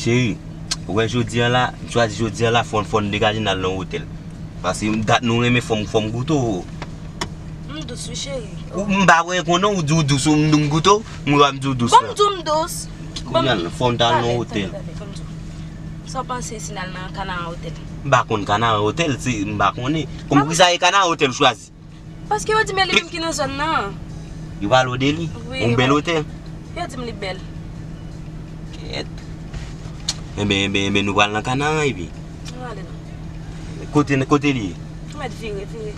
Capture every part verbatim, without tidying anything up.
Cheri, ou wè jodi a la, m chwazi jodi a la, fò n, fò n degaje n al nan yon otèl. Paske dat nou renmen, fò m, fò m goute w. M dous wi, cheri. Ou, m pa wè konnen ou di w dous, ou m di w m goute w, m wè m di w dous. Bon, m di w m dous. Kounye a, fò n t al nan yon otèl. Tande, tande, tande, fò m di w. Sa w panse si n al nan Kanaran Otèl? M pa konn Kanaran Otèl, se, m pa konnen. Kòm ki sa e Kanaran Otèl ou chwazi? Paske yo di m e li menm ki nan zòn nan. Yo pale w de li? Wi, yon bèl otèl. Yo di m li bèl. Kèt. Enben, enben, enben, nou pral nan Kanaran epi. Nou ale non. Kote, kote li ye? Ou mèt vire, vire.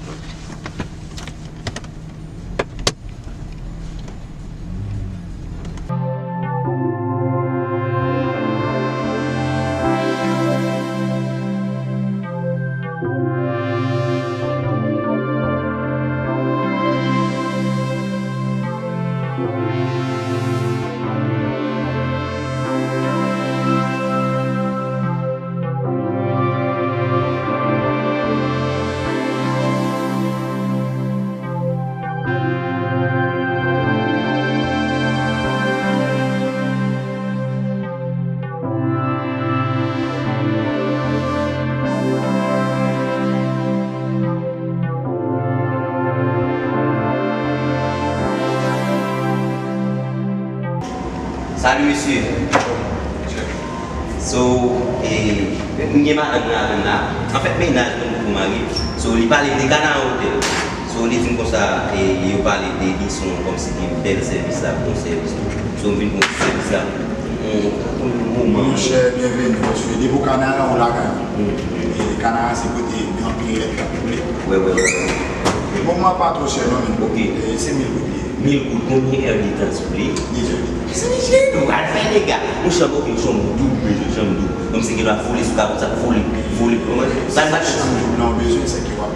Salut, mesye. So, e, m gen madanm mwen avè m la. Anfèt, mennaj mwen nouvo marye. So, li pale m de Kanaran Otèl. So, li di m konsa, e, yo pale de li, se yon kòmsi de bèl sèvis la, bon sèvis tou. So, m vin pran sèvis la. Yon, yon moman. Monchè, byenveni, mesye. Depi w Kanaran, ou lakay ou. Mm. E Kanaran se kote gen anpil lèt k ap koule. Wè, wè, wè, wè. Bon, mwen pa twò chè non, men. Ok. E, se mil goud li ye. Mil goud, konbyen èdtan sou li? Dezèdtan. Se li cheri, nou pral fè dega. Yon chanm, ok, yon chanm doub, bezwen chanm doub. Kòmsi gen dwa vole sou kapot sa, vole, vole, konprann? Sa n pa chanm doub nan bezwen, se ke w ap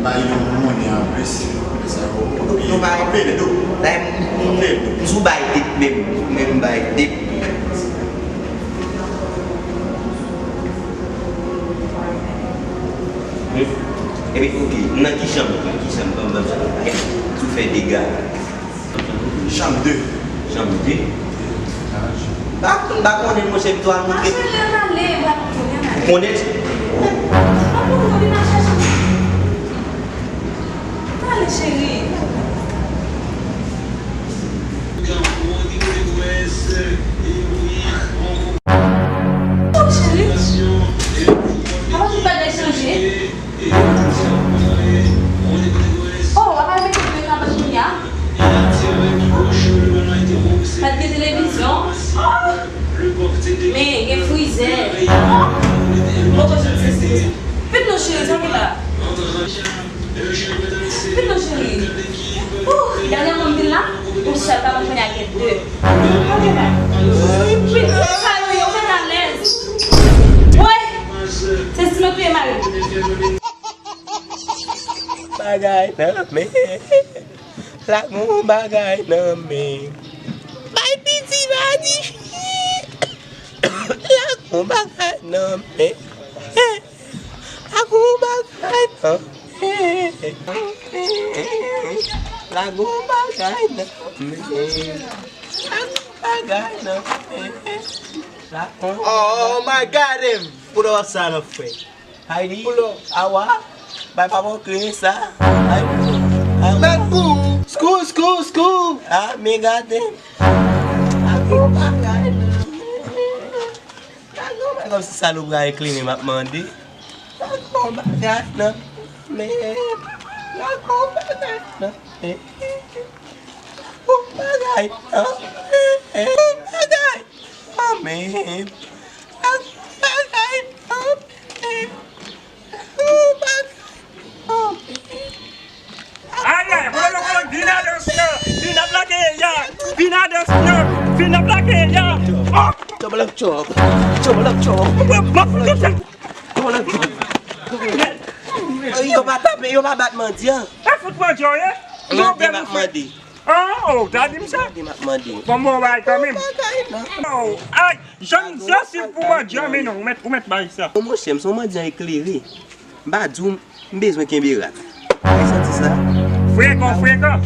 bay yon monnen anplis. Sa yo, nou bay, anpil doub. Bay, m, m, m, m sou bay tip menm, menm bay tip. Epi, ok, nan ki chanm, nan ki chanm, ban m, ban m chanm. Si w fè dega. Chanm de. Chanm de? M pa, m pa konnen, monchè, m twò al montre. Mache, lè n ale, m ap konnen n ale. Ou konnen? M ap konnen n al chache. N ale, cheri. Oh, cheri. Avan tout bagay chanje. Oh, w ap al mete dlo nan vann kounye a? Pa t gen televizyon? Oh! Men, gen frizè. Oh! Mwen konn se sa. Vin non, cheri, sa ki la? Vin non, cheri. Ouh, dènyèman m vin la, yon sèl pa mwen konnen a gen de. Vin non, sa yo ye, ou mèt alèz. Wè, se si mwen touye mari m. Bagay nan men. La gon bagay nan men. Bay piti mani. La gon bagay nan men. La gon bagay nan men. La gon bagay nan men. La gon bagay nan men. La gon... Oh my God, em! Pou w ap sa nan frè. Haydi, awa, bay papa w kleren sa. Haydi, awa. Mèt pou ou. Skou, skou, skou. Ah, men gade. Akou bagay nan men. Akou bagay kòmsi salopri a kleren m ap mande. Akou bagay nan men. Akou bagay nan men. Akou bagay nan men. Akou bagay nan men. Akou bagay nan men. Ay, ay, kolo, kolo, vin a dans nan, vin ap lage ya, vin a dans nan, vin ap lage ya. Oh! Chop, love, chop. Chop, love, chop. Mwen, mwen, mwen, mwen. Chop, love, chop. Yo pa tape, yo pa bat mandyan. E fout mandyan, ye? Yo bèl ou fè. Ah, oh, ta di m sa? Gade m ap mande. Bon, bon, bay kanmenm. Oh, ay, jan m sansiv pou mandyan, men non, ou mèt, ou mèt bay sa. Bon, monchè, m se yon mandyan eklere. M pa di w, m bezwen kenbe rad. Ou santi sa? Frekan, frekan.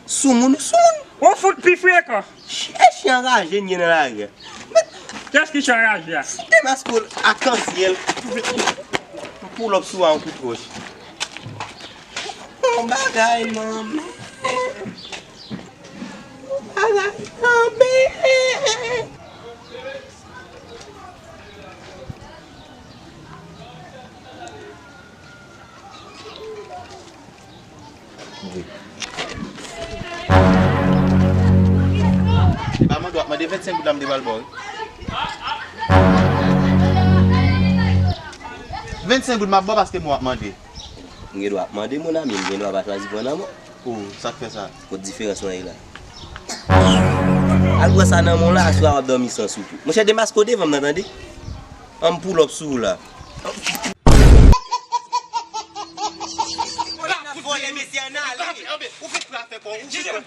Soumoun, ou soumoun. Ou fout pi frekan. Chèche anraje n ye nan lari a. Mèt Kiyès ki chan raje a? Demasko akanzyèl. Pou pull up sou a yon kout wòch. Bon bagay, manman. Bon bagay, manman. Wi. Se pa mande w ap mande vennsenk goud la m te pral ba w, wi. Vennsenk goud m ap ba w paske m wè w ap mande. M gen dwa ap mande, mon ami, m gen dwa pa chwazi pran nan men w. O, sa k fè sa? Kot diferans lan ye la? Al pran sa nan men w la, aswè a w ap dòmi san soupe. Monchè, demaske w devan m nan, tande? An m pull up sou ou la. Vòlè, mesye, ann ale. Ou fèk pran afè pa w, ou fèk pran.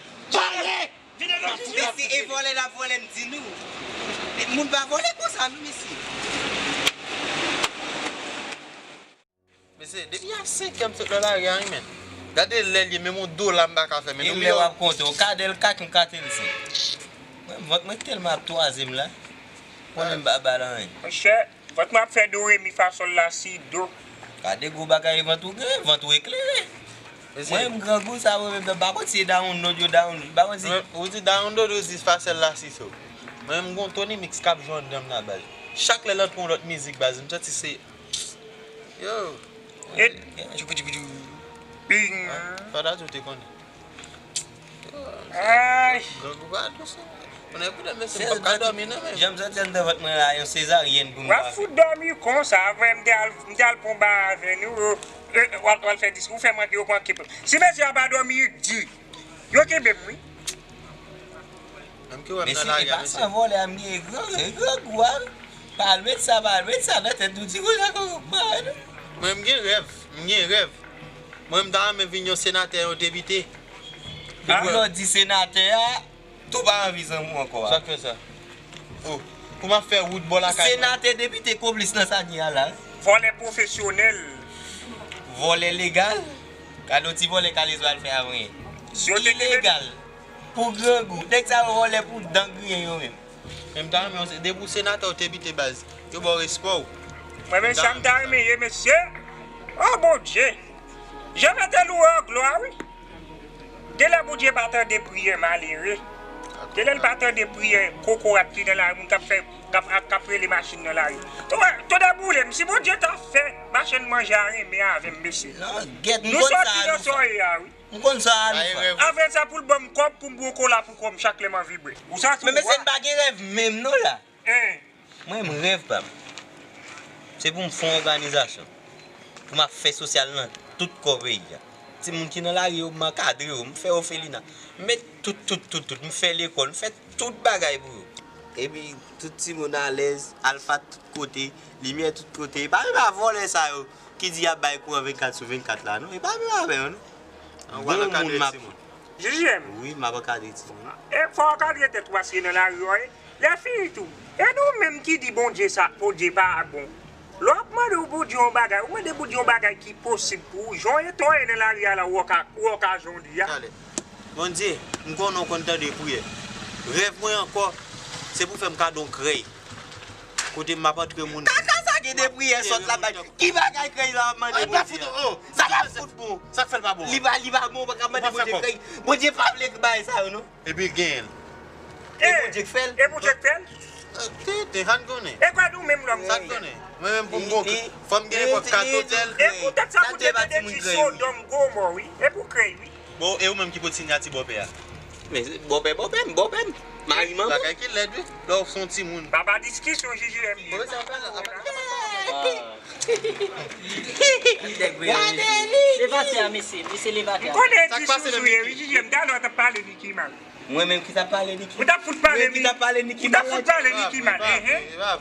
Mesye, e vòlè n ap vòlè, m di nou. Moun pa vòlè konsa, non, mesye. Mesye, depi a senk è m sot nan lari a, wi, men. Gade lè l ye, menm yon dola m pa ka fè, men. E lè w ap konte, yon kadèl kak, yon katèl senk. Mwen, vant mwen tèlman ap twaze m la. Mwen menm pa ba l anyen. Monchè, vant mwen ap fè do, re, mi, fa, sòl, la, si, do. Gade gwo bagay vant ou gen, vant ou eklere. Mesye. Mwen menm grangou sa, mwen menm m pa konn si e download yo download, m pa konn si. Mwen, ou di download, ou di fa, sòl, la, si, so. Mwen menm gon Tony Mix k ap jwe anndan m la, baz. Chak lè l antre yon lòt mizik, baz, m santi se Yo. E tchoukoutchoukoutchou. Bing. Fada tou te konnen. Ay. Grangou pa dous non. Konnen pou demen se m p ap ka dòmi non men. Jan m santi anndan vant mwen la, yon sezaryèn pou m. W ap fout dòmi konsa, avè m te al, m te al pran ba avè nou, yo, w al, w al fè diski, ou fè manke, yo pran kip. Si mesye a pa dòmi di, yo kenbe m, wi. Menm ki wè m nan lari a, mesye. Mesye, e pa san vòlè a m gen gran, grangou a. Pa al met sa, pa al met sa nan tèt ou, ti konsa kòkòk pa, non. Mwen, m gen rèv, m gen rèv. Mwen, m ta renmen vin yon senatè, yon depite. Depi lè w di senatè a, tou pa anvi zanmi w ankò a. Sa k fè sa? O, pou m ap fè wout bò lakay mwen. Senatè, depite, konplis nan sa n ye a la. Vòlè pwofesyonèl. Vòlè legal. Gade yon ti vòlè kalezo al fè avanyè. Ilegal. Pou grangou. Nèg sa yo vòlè pou dan griyen yo menm. Men m ta renmen w se, depi w senatè w te bite baz. Yo ba w respè w. Mwen menm sa m ta renmen ye, mesye. O Bondye. Jan mete lou an glwa, wi. Genlè Bondye pa tande priyè malere. Genlè l pa tande priyè kokorat ki nan lari, moun k ap fè, k ap, k ap rele machin nan lari. Tande, tande boule m, si Bondye ta fè machann manje a renmen avè m, mesye. Nou sòti nan sa w ye a, wi. M konn sa a nou fè. Avè sa pou l ban m kòb pou m pran kola pou kò m chak lè m anvi bwè. Ou santi w. Men mesye, m pa gen rèv menm non la. Mwen, m rèv pa m, se pou m fè yon òganizasyon pou m ap fè sosyal nan tout kò peyi a. Timoun ki nan lari yo, m ankadre yo, m fè òfelina, m met tout, tout, tout, tout, m fè lekòl, m fè tout bagay pou yo. Epi tout timoun alèz, alfa tout kote, limyè tout kote. E pa menm a vòlè sa yo ki di y ap bay kouran vennkat sou vennkat la, non. E pa menm avè yo, non. An w al ankadre timoun. J J M. Wi, m ap ankadre timoun. E fò w ankadre tèt ou paske nan lari w ye. Lè fini tou, e nou menm ki di Bondye sa, Bondye pa bon. Lè w ap mande w Bondye yon bagay, ou mande Bondye yon bagay ki posib pou ou, jan w ye tòye nan lari a la, ou wè oka-, ou wè okajon li a. Talè. Bondye, m konnen w konn tande priyè. Rèv mwen ankò, se pou fè m kado yon krèy. Kote m ap antre moun. Kaka sa gen de priyè sòt la bay. Ki bagay krèy la w ap mande Bondye a? Sa pa fout bon. Sa k fè l pa bon? Li pa, li pa bon, ou pa ka mande Bondye krèy. Bondye pa vle bagay sa yo, non. Epi l genyen l. E Bondye k fè l. E Bondye k fè l. Tenten, sa n konnen. E kwè nou menm lòm. Sa n konnen. Mwen menm pou m gon, fò m gen nenpòt kat otèl. E poutèt sa, poutèt de ti Sodòm Gomò, wi. E pou krèy, wi. Bon, e ou menm ki pot sinyati bòpè a? Men bòpè, bòpè m, bòpè m. Mari manman. Bagay ki lèd, wi. Lè w se yon timoun. Papa diskisyon, J J M. Bòpè sa pa la. Levatè a, mesye, mesye levatè a. M konnen ti sousou ye, wi, J J M, talè w t ap pale Niki mal. Mwen menm ki t ap pale Niki. Ou t ap fout pale Niki. Ou t ap fout pale Niki mal.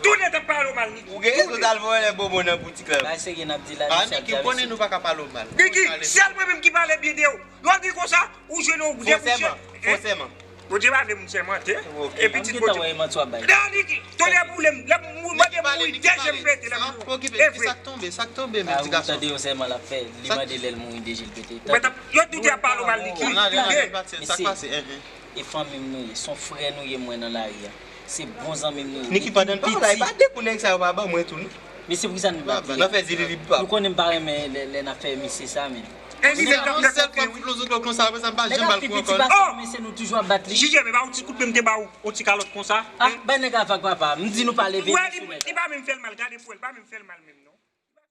Tounen t ap pale w mal, Niki. Ou gen rezon t al voye lè bobo nan boutik la. Bay serye n ap di la, mesye ap di a, mesye. Niki, ou konnen nou pa ka pale w mal. Niki, sèl mwen menm ki pale byen de ou. Lè w di konsa, ou jwenn yon debouche. Fòseman. Bondye pa vle moun sèmante. E pitit Bondye. Nan Niki, tonnè boule m, lè m mande mouri de je m pete, lè m mouri. E vre. Sa k tonbe, sa k tonbe, men ti gason. Tande yon sèman l ap fè, li mande lè l mouri de je l pete. Yo tout ap pale w mal, Niki. Tande. Mesye, e fanmi m nou ye, se yon frè nou ye mwen nan lari a. Se bon zanmi m li ye. Niki pandan pa la, pa de kou nèg sa yo pa ban mwen tou non. Men se pou sa nou bat li. Nan fè zilili pa. Nou konnen m pa renmen lè, lè n ap fè misye sa, men. E misye t ap Yon nan sèl kote fwa wi. Flozot lòk konsa, apre sa m pa Nèg janm ap al fè kou piti ankò. bastò, men se nou toujou ap bat li. Jije, men ba yon ti kout men m te ba w yon ti kalòt konsa. Ah, bay nèg la vag papa. M di nou pa leve Wè, misye li, nèt. Li pa menm fè l mal, gade pou wè, li pa menm fè l mal menm non.